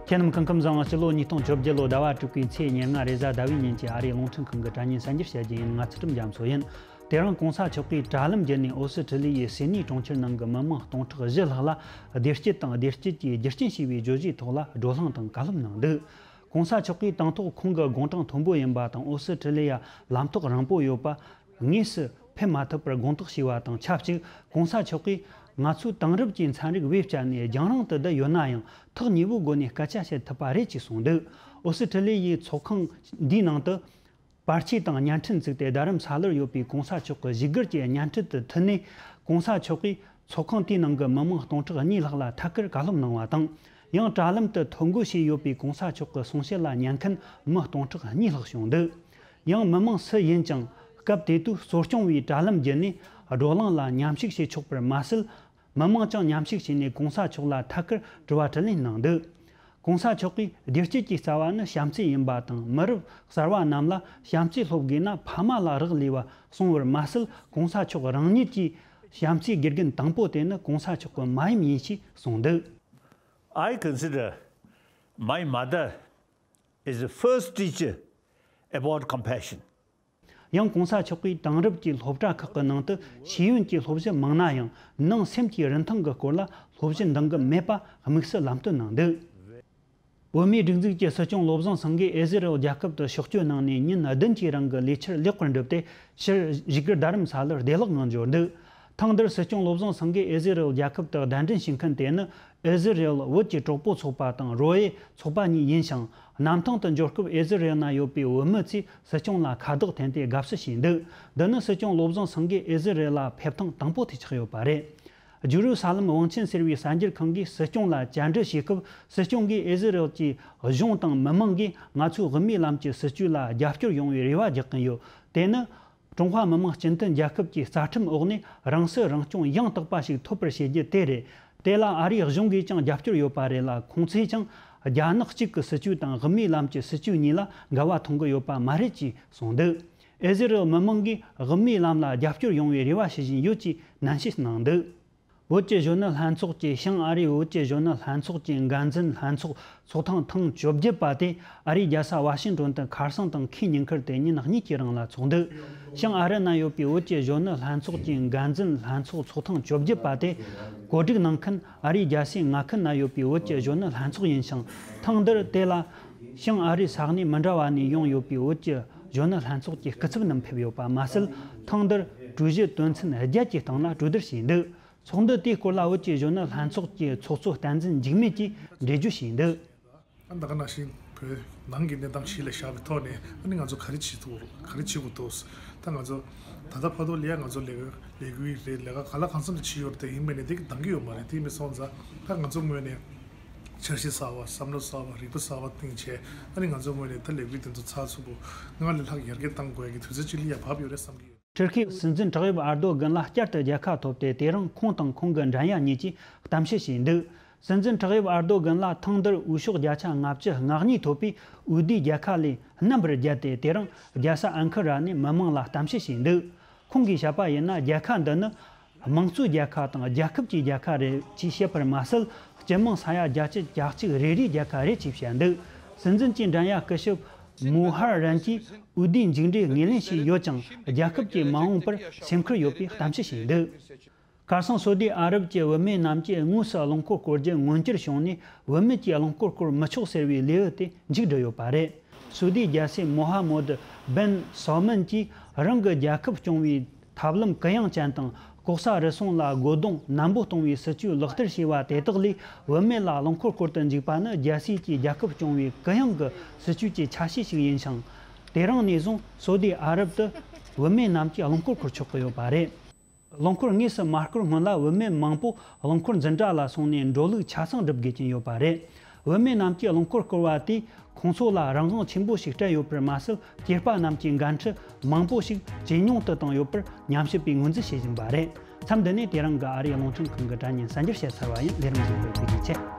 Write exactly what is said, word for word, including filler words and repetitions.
ཁྱེད་རྣམས་སྐུ་ཁམས་བཟང་། སྤྱི་ལོ་ཉིས་སྟོང་བཅོ་བརྒྱད་ལོ་ཟླ་བ་དྲུག་པའི་ཚེས་ཉེར་ལྔ་རེས་གཟའ་ཟླ་བའི་ཉིན་གྱི་ཨ་རིའི་རླུང་འཕྲིན་ཁང་གི་དྲ་བརྙན་གསར་འགྱུར་བཤད་རྒྱུ་ཡིན། ང་ཚུལ་ཁྲིམས་རྒྱ་མཚོ་ཡིན། དེ་རིང་༸གོང་ས་མཆོག་གིས་དྲ་ལམ་བརྒྱུད་ནས་ཨོ་སི་ཁྲི་ལི་ཡའི་སིད་ནི་གྲོང་ཁྱེར་ནང་གི་མི་མང་སྟོང་ཕྲག་བཞི་ལྷག་ལ་བདེ་སྐྱིད་དང་བདེ་སྐྱིད་ཀྱི་རྒྱུ་རྐྱེན་ཞེས་པའི་བརྗོད་གཞིའི་ཐོག་ལ་བགྲོ་གླེང་དང་བཀའ་སློབ་གནང་འདུག༸གོང་ས་མཆོག་གིས་དང་ཐོག་ཁོང་གི་དགུང་གྲངས་མཐོན་པོ་ཡིན་པ་དང་ཨོ་སི་ཁྲི་ལི་ཡ་ལམ་ཐག་རིང་པོ་ཡོད་པ་དངོས་སུ་ཕེབས་མ་ཐུབ་པར་དགོངས་དག་ཞུས་པ་དང་ཆབས་ཅིག་༸གོང་ས་མཆོག་གིས་ང་ཚོའི་དེང་རབས་ཀྱི་ཚན་རིག་བེད་སྤྱད་ནས་རྒྱང་རིང་དུ་བསྡད་ཡོད་ན་ཡང་ཐག་ཉེ་པོའི་སྒོ་ནས་སྐད་ཆ་བཤད་ཐུབ་པ་རེད་ཅེས་གསུངས་འདུག་ཨོ་སི་ཁྲི་ལི་ཡའི་ཚོགས་ཁང་འདིའི་ནང་དུ་པར་ཆས་དང་བརྙན་འཕྲིན་བཙུགས་ཏེ་རྡ་རམ་ས་ལར་ཡོད་པའི་༸གོང་ས་མཆོག་གི་བཞུགས་སྒར་གྱི་བརྙན་འཕྲིན་དུ་མཐུད་ནས་༸གོང་ས་མཆོག་གིས་ཚོགས་ཁང་དེའི་ནང་གི་མི་མང་སྟོང་ཕྲག་གཉིས་ལྷག་ལ་ཐད་ཀར་བཀའ་སློབ་གནང་བ་དང་། ཡང་དྲ་ལམ་དུ་ཐོ་འགོད་བྱས་ཡོད་པའི་༸གོང་ས་མཆོག་གི་གསུང་བཤད་ལ་ཉན་མཁན་མི་སྟོང་ཕྲག་གཉིས་ལྷག་བྱུང་འདུག་ཡང་མི་མང་སུ་ཡིན་ཀྱང་སྐབས་དེ་དུས་གཙོ་སྐྱོང་བའི་དྲ་ལམ་བརྒྱུད་ནས་བགྲོ་གླེང་ལ་མཉམ་ཞུགས་བྱེད་ཆོག་པར་མ་ཟད། མི་མང་ཀྱང་མཉམ་ཞུགས་བྱས་ནས་༸གོང་ས་མཆོག་ལ་ཐད་ཀར་དྲི་བ་དྲིས་ལན་གནང་འདུག༸གོང་ས་མཆོག་གིས་བདེ་སྐྱིད་ཀྱི་རྩ་བ་ནི་བྱམས་བརྩེ་ཡིན་པ་དང་མི་རབས་གསར་བ་རྣམས་ལ་བྱམས་བརྩེ་སློབ་དགོས་ན་ཕ་མ་ལ་རག་ལས་པ་གསུངས་པར་མ་ཟད། ༸གོང་ས་མཆོག་རང་ཉིད་ཀྱིས་བྱམས་བརྩེའི་དགེ་རྒན་དང་པོ་དེ་ནི་༸གོང་ས་མཆོག་གི་མ་ཡུམ་ཡིན་ཞེས་གསུངས་འདུག I consider my mother is the first teacher about compassion. ཡང་༸གོང་ས་མཆོག་གིས་དེང་རབས་ཀྱི་སློབ་གྲྭ་ཁག་གི་ནང་དུ་ཤེས་ཡོན་གྱི་སློབ་གཞི་མང་ན་ཡང་ནང་སེམས་ཀྱི་རིན་ཐང་གི་སྐོར་ལ་སློབ་གཞི་འདང་གི་མེད་པ་དམིགས་སུ་ལམ་སྟོན་གནང་འདུག་བོད་མིའི་སྒྲིག་འཛུགས་ཀྱི་སྲིད་སྐྱོང་བློ་བཟང་སེང་གེས་ཨི་ཟི་རེལ་རྒྱལ་ཁབ་ཏུ་ཕྱོགས་བསྐྱོད་གནང་ནས་ཉིན་བདུན་གྱི་རིང་གི་ལས་འཆར་ལེགས་པར་འགྲུབ་སྟེ་ཕྱིར་བཞུགས་སྒར་རྡ་རམ་ས་ལར་བདེ་བླག་ངང་འབྱོར་འདུག་ཐེངས་འདིར་སྲིད་སྐྱོང་བློ་བཟང་སེང་གེས་ཨི་ཟི་རེལ་རྒྱལ་ཁབ་ཏུ་གདན་འདྲེན་བྱེད་མཁན་དེ་ནི་ཨི་ཟི་རེལ་བོད་ཀྱི་གྲོགས་པོ་ཚོགས་པ་དང་རོ་ཨེ་ཚོགས་པ་གཉིས་ཡིན་ཞིང་། གནམ་ཐང་དུ་འབྱོར་སྐབས་ཨི་ཟི་རེལ་ན་ཡོད་པའི་བོད་མི་ཚོས་སྲིད་སྐྱོང་ལ་ཁ་བཏགས་འཐེན་ཏེ་དགའ་བསུ་བྱས་འདུག་འདི་ནི་སྲིད་སྐྱོང་བློ་བཟང་སེང་གེ་ཨི་ཟི་རེལ་ལ་ཕེབས་ཐེངས་དང་པོ་དེ་ཆགས་ཡོད་པ་རེད། ཇུ་རུ་ས་ལམ་དབང་ཆེན་ཟེར་བའི་གསར་འགྱུར་ཁང་གིས་སྲིད་སྐྱོང་ལ་བཅར་འདྲི་བྱེད་སྐབས་སྲིད་སྐྱོང་གིས་ཨི་ཟི་རེལ་གྱི་གཞུང་དང་མི་མང་གིས་ང་ཚོའི་དབུ་མའི་ལམ་གྱི་སྲིད་བྱུས་ལ་རྒྱབ་སྐྱོར་ཡོང་བའི་རེ་བ་རྒྱག་གིན་ཡོད། དེ་ནི་ཀྲུང་ཧྭ་མི་དམངས་སྤྱི་མཐུན་རྒྱལ་ཁབ་ཀྱི་རྩ་ཁྲིམས་འོག་ནས་རང་སྲིད་རང་སྐྱོང་ཡང་དག་པ་ཞིག་ཐོབ་པར་བྱེད་རྒྱུ་དེ་རེད། དེ་ལ་ཨ་རིའི་གཞུང་གིས་ཀྱང་རྒྱབ་སྐྱོར་ཡོད་པ་རེད་ལ། ཁོང་ཚོས་ཀྱང་རྒྱ་ནག་གཅིག་གི་སྲིད་བྱུས་དང་དབུ་མའི་ལམ་གྱི་སྲིད་བྱུས་གཉིས་ལ་འགལ་བ་མཐོང་གི་ཡོད་པ་མ་རེད་ཅེས་གསུངས་འདུག་ཨི་ཟི་རེལ་མི་མང་གིས་དབུ་མའི་ལམ་ལ་རྒྱབ་སྐྱོར་ཡོང་བའི་རེ་བ་བྱེད་བཞིན་ཡོད་ཅེས་ནན་བཤད་གནང་འདུག་བོད་ཀྱི་གཞོན་ནུ་ལྷན་ཚོགས་ཀྱིས་བྱང་ཨ་རིའི་བོད་ཀྱི་གཞོན་ནུ་ལྷན་ཚོགས་ཀྱི་འགན་འཛིན་ལྷན་ཚོགས་ཚོགས་ཐེངས་ཐེངས་བཅོ་བརྒྱད་པ་དེ་ཨ་རིའི་རྒྱལ་ས་ཝ་ཤིང་ཏོན་དུ་ཁ་སང་དང་ཁོའི་ཉིན་ཁར་དེ་ཉིན་གཉིས་ཀྱི་རིང་ལ་འཚོགས་འདུག་བྱང་ཨ་རི་ན་ཡོད་པའི་བོད་ཀྱི་གཞོན་ནུ་ལྷན་ཚོགས་ཀྱི་འགན་འཛིན་ལྷན་ཚོགས་ཚོགས་ཐེངས་བཅོ་བརྒྱད་པ་དེ་གོ་སྒྲིག་གནང་མཁན་ཨ་རིའི་རྒྱལ་སའི་མངའ་ཁུལ་ན་ཡོད་པའི་བོད་ཀྱི་གཞོན་ནུ་ལྷན་ཚོགས་ཡིན་ཞིང་། ཐེངས་འདིར་དེ་ལ་བྱང་ཨ་རིའི་ས་གནས་མི་འདྲ་བ་ནས་ཡོང་ཡོད་པའི་བོད་ཀྱི་གཞོན་ནུ་ལྷན་ཚོགས་ཀྱི་སྐུ་ཚབ་རྣམས་ཕེབས་ཡོད་པ་མ་ཟད། ཐེངས་འདིར་གྲོས་གཞི་དོན་ཚན་བརྒྱད་ཀྱི་སྟེང་ལ་གྲོས་བསྡུར་བྱས་འདུག་ཚོགས་འདུ་དེའི་སྐོར་ལ་བོད་ཀྱི་གཞོན་ནུ་ལྷན་ཚོགས་ཀྱི་ཚོགས་གཙོ་བསྟན་འཛིན་འཇིགས་མེད་ཀྱིས་འགྲེལ་བརྗོད་བྱས་འདུག་ད་ག་ནང་བཞིན་བོད་ནང་གི་གནས་སྟངས་གཞི་ལ་བཞག་པའི་ཐོག་ནས་ཨ་ནི་ང་ཚོ་ག་རེ་བྱེད་ཐུབ་ག་རེ་བྱེད་དགོས་འདུག་ད་ང་ཚོ་ད་ལྟ་བར་དུ་ལ་ཡ་ང་ཚོ་ལས་ཀ་ལས་འགུལ་རེད། ལས་ཀ་གང་ལ་གང་འཚམ་དུ་བྱེད་ཡོད་རེད། དེ་ཡིན་པ་ནས་དེ་གི་འདང་གི་ཡོད་མ་རེད། དེ་མིན་སོང་ཙང་ད་ང་ཚོ་ངོས་ནས་འཆར་གཞི་གསར་བ་བསམ་བློ་གསར་བ་རིག་པ་གསར་བ་བཏིང་བྱས་ཨ་ནི་ང་ཚོ་ངོས་ནས་ད་ལས་འགུལ་དེ་ཚོ་ཚགས་ཚུད་པོ་སྔར་ལས་ལྷག་ཡར་རྒྱས་གཏང་དགོས་ཡ་གི་དུས་ཚོད་ཅིག་ལ་ཡ་བབས་ཡོད་རེད་བསམ་གི་ཡོད། ཊུར་ཁེའི་སྲིད་འཛིན་བྲག་གཡབ་ཨར་རྡོ་གན་ལགས་བསྐྱར་དུ་རྒྱལ་ཁ་ཐོབ་སྟེ་དེ་རིང་ཁོང་དང་ཁོང་གི་འགྲན་ཡ་གཉིས་ཀྱིས་གཏམ་བཤད་བྱས་འདུག་སྲིད་འཛིན་བྲག་གཡབ་ཨར་རྡོ་གན་ལགས་ཐེངས་འདིར་འོས་ཤོག་བརྒྱ་ཆ་ལྔ་བཅུ་ང་གཉིས་ཐོབ་པས་འོས་བསྡུའི་རྒྱལ་ཁ་ལས་རྣམ་པར་རྒྱལ་ཏེ་དེ་རིང་རྒྱལ་ས་ཨན་ཁི་ར་ནས་མི་མང་ལ་གཏམ་བཤད་བྱས་འདུག་ཁོང་གིས་བཤད་པ་ཡིན་ན་རྒྱལ་ཁ་འདི་ནི་དམངས་གཙོའི་རྒྱལ་ཁ་དང་རྒྱལ་ཁབ་ཀྱི་རྒྱལ་ཁ་རེད་ཅེས་བཤད་པར་མ་ཟད། སྤྱི་དམངས་ས་ཡ་བརྒྱད་ཅུ་གྱ་གཅིག་རེ་རེའི་རྒྱལ་ཁ་རེད་ཅེས་བཤད་འདུག་སྲིད་འཛིན་གྱི་འགྲན་ཡ་སྐུ་ཞབས་མུ་ཧར་རན་གྱིས་འོས་བསྡུའི་མཇུག་འབྲས་ངོས་ལེན་བྱས་ཡོད་ཀྱང་རྒྱལ་ཁབ་ཀྱི་མ་འོངས་པར་སེམས་ཁུར་ཡོད་པའི་གཏམ་བཤད་བྱས་འདུག་ཁ་སང་སོ་ཏི་ཨ་རབ་ཀྱི་བུད་མེད་རྣམས་ཀྱིས་དངོས་སུ་རླངས་འཁོར་བསྐོར་རྒྱུ་མངོན་འགྱུར་བྱུང་ནས་བུད་མེད་ཀྱིས་རླངས་འཁོར་བསྐོར་མི་ཆོག་ཟེར་བའི་ལེའུ་དེ་མཇུག་བསྒྲིལ་ཡོད་པ་རེད། སོ་ཏིའི་རྒྱལ་སྲས་མོ་ཧ་མོད་བན་སོ་མན་གྱིས་རང་གི་རྒྱལ་ཁབ་སྐྱོང་བའི་ཐབས་ལམ་གུ་ཡངས་ཅན་དང་ལྐོག་ཟ་རུལ་སུངས་ལ་རྒོལ་རྡུང་ནན་པོ་གཏོང་བའི་སྲིད་ཇུས་ལག་བསྟར་བྱས་པ་དེ་དག་ལས་བུད་མེད་ལ་རླངས་འཁོར་བསྐོར་དུ་འཇུག་པ་ནི་རྒྱལ་སྲས་ཀྱི་རྒྱལ་ཁབ་སྐྱོང་བའི་གུ་ཡངས་ཀྱི་སྲིད་ཇུས་ཀྱི་ཆ་ཤས་ཤིག་ཡིན་ཞིང་། དེ་རིང་ནས་བཟུང་སོ་ཏི་ཨ་རབ་ཏུ་བུད་མེད་རྣམས་ཀྱིས་རླངས་འཁོར་བསྐོར་ཆོག་གི་ཡོད་པ་རེད། རླངས་འཁོར་དངོས་སུ་མ་བསྐོར་སྔོན་ལ་བུད་མེད་མང་པོ་རླངས་འཁོར་འཛིན་གྲྭ་ལ་སོང་ནས་འགྲོ་ལུགས་ཆ་ཚང་སྒྲུབ་དགོས་ཀྱིན་ཡོད་པ་རེད། བུད་མེད་རྣམས་ཀྱིས་རླངས་འཁོར་བསྐོར་བ་དེས་ཁོང་ཚོ་ལ་རང་དབང་ཆེན་པོ་ཞིག་སྤྲད་ཡོད་པར་མ་ཟད། སྐྱེས་པ་རྣམས་ཀྱི་འགན་འཁྲི་མང་པོ་ཞིག་ཇེ་ཉུང་དུ་བཏང་ཡོད་པར་ཉམས་ཞིབ་པས་ངོས་འཛིན་བྱེད་བཞིན་པ་རེད། མཚམས་འདི་ནས་དེ་རིང་གི་ཨ་རིའི་རླུང་འཕྲིན་ཁང་གི་དྲ་བརྙན་གསར་འགྱུར་བཤད་ཚར་བ་ཡིན། ལས་རིམ་གཟིགས་པར་ཐུགས་རྗེ་ཆེ།